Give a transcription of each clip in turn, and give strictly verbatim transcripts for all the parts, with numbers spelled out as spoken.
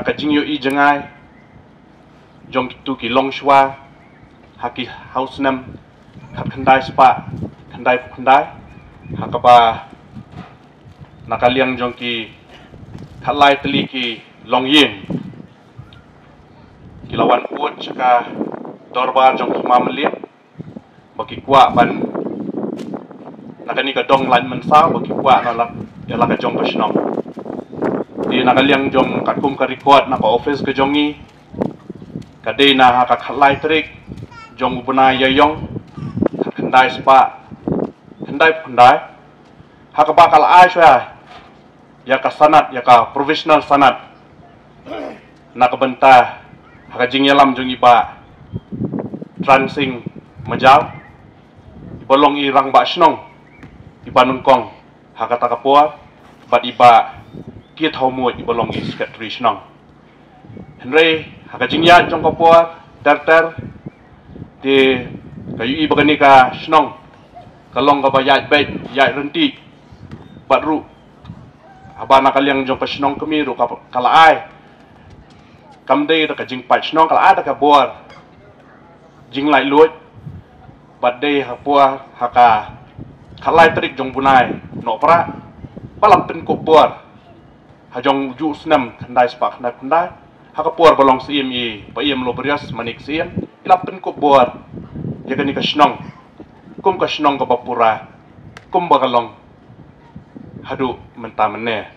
Ka jingïohi jngai jong kitu ki longshuwa ha ki hausnem khatkhyndai spah khyndaiphew khyndai, ha kaba na ka liang jong ki khatlai tylli ki longïing ki la wan pud sha ka dorbar jong ki Hima Mylliem ba ki kwah ban, na kane ka dong Laitmynsaw, ba ki kwah na la, ïa la ka jong ka shnong. Te na ka liang jong katkum ka record na ka office ka jong ngi, ka dei na ha ka khatlai tarik jong u bnai Ïaïong khatkhyndai spah khyndaiphew khyndai, ha kaba ka la ai shuwa ïa ka sanad, ïa ka provisional sanad, na ka bynta ha ka jingïalam jong i Bah Tran Sing Majaw, i ba long i rangbah shnong i ba nyngkong ha kata ka por, bad i Bah K. Thawmuid, i ba long i secretary shnong. Hynrei ha ka jingïaid jong ka por ter ter, te ka ïohi ba kane ka shnong ka long kaba ïaid beit ïaid ryntih, bad ruh haba na ka liang jong ka shnong kmie ruh ka, ka la ai, kam dei da ka jingpait shnong, ka la ai da ka bor jinglaitluid. Bad dei ha por ha ka khatlai tarik jong u bnai Nohprah ba la pynkup bor ha jong u juh snem khyndai spah khyndaiphew khyndai, ha ka por ba long Syiem i Bah Iamlo Barias Manik Syiem, i la pynkup bor ïa kane ka shnong kum ka shnong kaba pura, kum ba ka long haduh mynta mynne.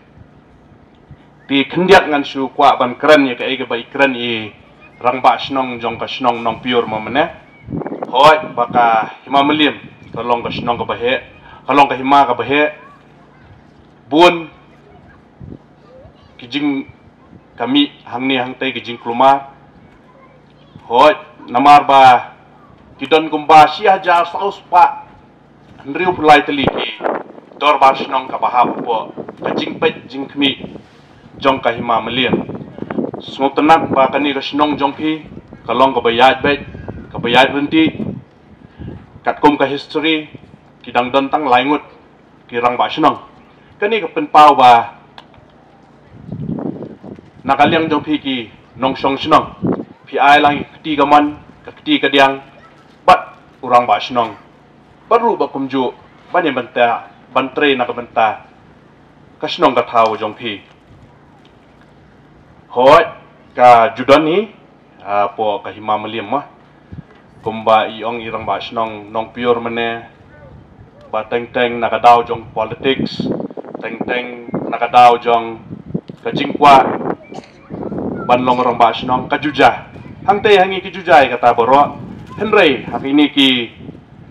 Te khyndiat ngan shu kwah ban kren ïa kaei kaba i kren i rangbah shnong jong ka shnong Nongpyiur mynne. Hooid, ba ka Hima Mylliem ka long ka shnong kaba heh, ka long ka hima kaba heh. Bun ki jingkmie hangne hangtei, ki jingkulmar. Hooid, namar ba ki don kumba shi hajar saw spah hynriewphew lai tylli ki dorbar shnong kaba hap hapoh ka jingpeit jingkmie jong ka Hima Mylliem. Sngewtynnat ba kane ka shnong jong phi ka long kaba ïaid beit, kaba ïaid ryntih. Katkum ka history, ki dang don tang lai ngut ki rangbah shnong. Kane ka pynpaw ba na ka liang jong phi ki nongshong shnong, phi ai lang ka kti kamon, ka kti kadiang bad u rangbah shnong, bad ruh ba kumjuh ban ïa bynta, ban trei na ka bynta ka shnong ka thaw jong phi. Hooid, ka ju don hi hapoh ka Hima Mylliem ma, kumba i ong i rangbah shnong Nongpyiur mynne, ba teng teng na ka daw jong politics, teng teng na ka daw jong ka jingkwah ban long rangbah shnong, ka ju jia. Hangtei ha ngi ki ju jia ïa kata baroh. Hynrei ha kine ki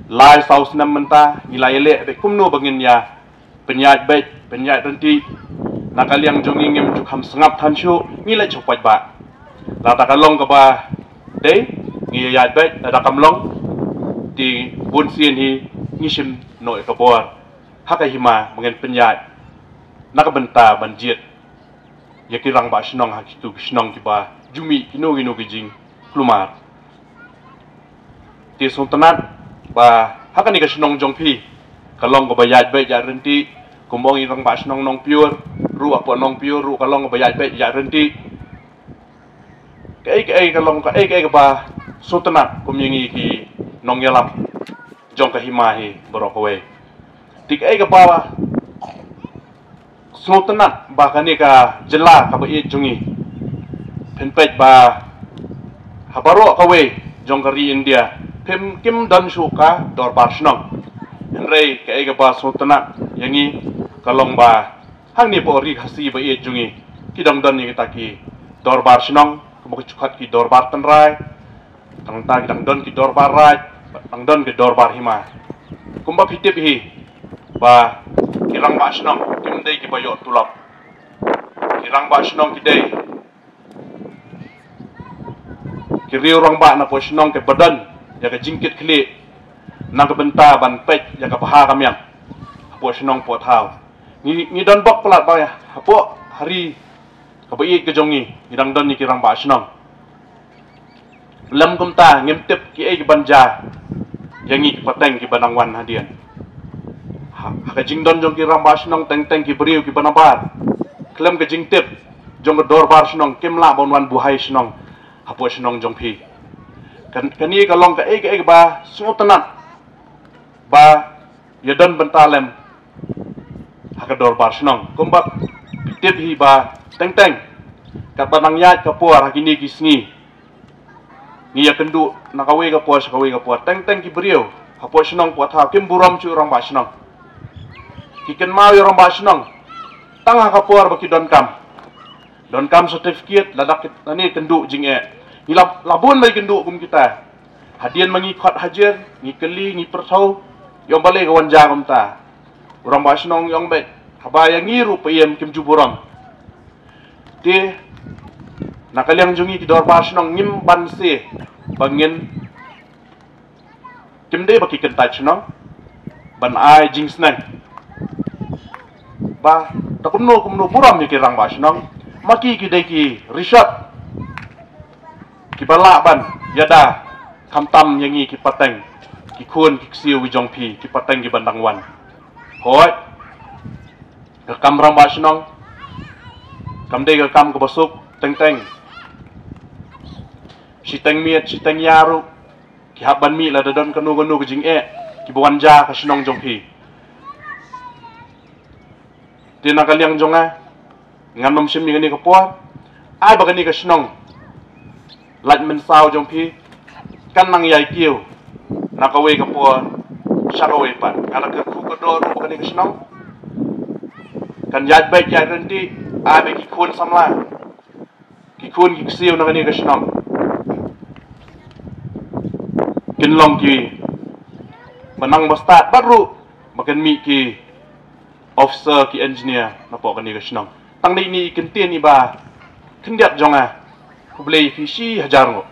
lai saw snem mynta ngi la ïaleh beit kumno ba ngin ïa pynïaid beit, pynïaid ryntih. Na ka liang jong ngi ngim ju kham sngap than shuh, ngi leit shu paidbah. Lada ka long kaba dei, ngi ïaid beit, lada kam long, te bun sien hi ngi shim noh ïa ka bor ha ka hima ba ngin pynïaid na ka bynta ban jied ïa ki rangbah shnong ha kitu ki shnong kiba ju mih kino kino ki jingkulmar. Te sngewtynnat ba ha kane ka shnong jong phi ka long kaba ïaid beit ïaid ryntih, kumba ong i rangbah shnong Nongpyiur ruh, hapoh Nongpyiur ruh ka long kaba ïaid beit ïaid ryntih. Kaei kaei ka long, kaei kaei kaba sngewtynnat kum ïa ngi ki nongïalam jong ka hima hi baroh kawei. Te kaei kaba sngewtynnat ba kane ka jylla kaba ïeit jong ngi, phin peit ba ha baroh kawei jong ka ri India phim, kim don shuh ka dorbar shnong. Hynrei kaei kaba sngewtynnat ïa ngi ka long ba hangne hapoh ri Khasi ba ïeit jong ngi, ki dang don ïa kita ki dorbar shnong, kumba ki ju khot ki dorbar tynrai. Nangta ki dang don ki dorbar raid, dang don ki dorbar hima. Kumba phi tip hi ba ki rangbah shnong kim dei kiba ïoh tulop. Ki rangbah shnong ki dei ki riew rangbah na poh shnong kiba don ïa ka jingkitkhlieh na ka bynta ban peit ïa ka bha ka miat hapoh shnong poh thaw. Ngi, ngi don bok palat ba hapoh ha ri kaba ïeit ka jong ngi, ngi dang don ïa ki rangbah shnong. Lym kumta ngim tip kiei ki ban jia ïa ngi ki pateng kiba nang wan hadien. Ha, ha ka jingdon jong ki rangbah shnong teng teng ki briew kiba nabar. Khlem ka jingtip, jong ka dorbar shnong kim lah ban wan buhai shnong hapoh shnong jong phi. Kan, kane ka long kaei kaei ba sngewtynnat ba ïa don bynta lem ha ka dorbar shnong. Kumba phi tip hi ba teng teng katba nang ïaid ka por ha kine ki sngi, ngi ïa kynduh na kawei ka por sha kawei ka por. Teng teng ki briew hapoh shnong Pohthaw kim burom shuh ïa u rangbah shnong. Ki kynmaw ïa u rangbah shnong tang ha ka por ba ki donkam. Donkam certificate, lada ki, lane kynduh jingeh. Ngi la, la bun ba kynduh kum kita. Hadien ma ngi khot hajir, ngi kylli, ngi pyrthuh, ïoh balei ka wan jia kumta. U rangbah shnong u ong beit, haba ïa ngi ruh pyrshah kim ju burom. Te na ka liang jong ngi ki dorbar shnong ngim banse ba ngin, kim dei ba ki kyntait shnong ban ai jingsneng. Ba ta kumno kumno burom ïa ki rangbah shnong, ma ki ki dei ki rishot kiba lah ban ïada khamtam ïa ngi ki pateng, ki khun ki ksiew ki jong phi, ki pateng kiba dang wan. Hooid, ka kam rangbah shnong kam dei ka kam kaba suk teng teng. Shiteng miet shiteng ïa ruh ki hap ban mih lada don kano kano ka jingeh kiba wan jia ka shnong jong phi. Te na ka liang jong nga, ngan ym shim ïa kane ka por. Ai ba kane ka shnong Laitumkhrah jong phi kan nang ïai kiew na kawei ka por sha kawei pat. Nga la kyrkhu ka dor ruh ba kane ka shnong kan ïaid beit ïaid ryntih. Ai ba ki khun samla, ki khun ki ksiew na kane ka shnong kin long kiba nang ba stad bad ruh ba kan mih ki officer ki engineer napoh kane ka shnong. Tang dei ine i kyntien iba khyndiat jong nga. Khublei ïa phi shi hajar nguh.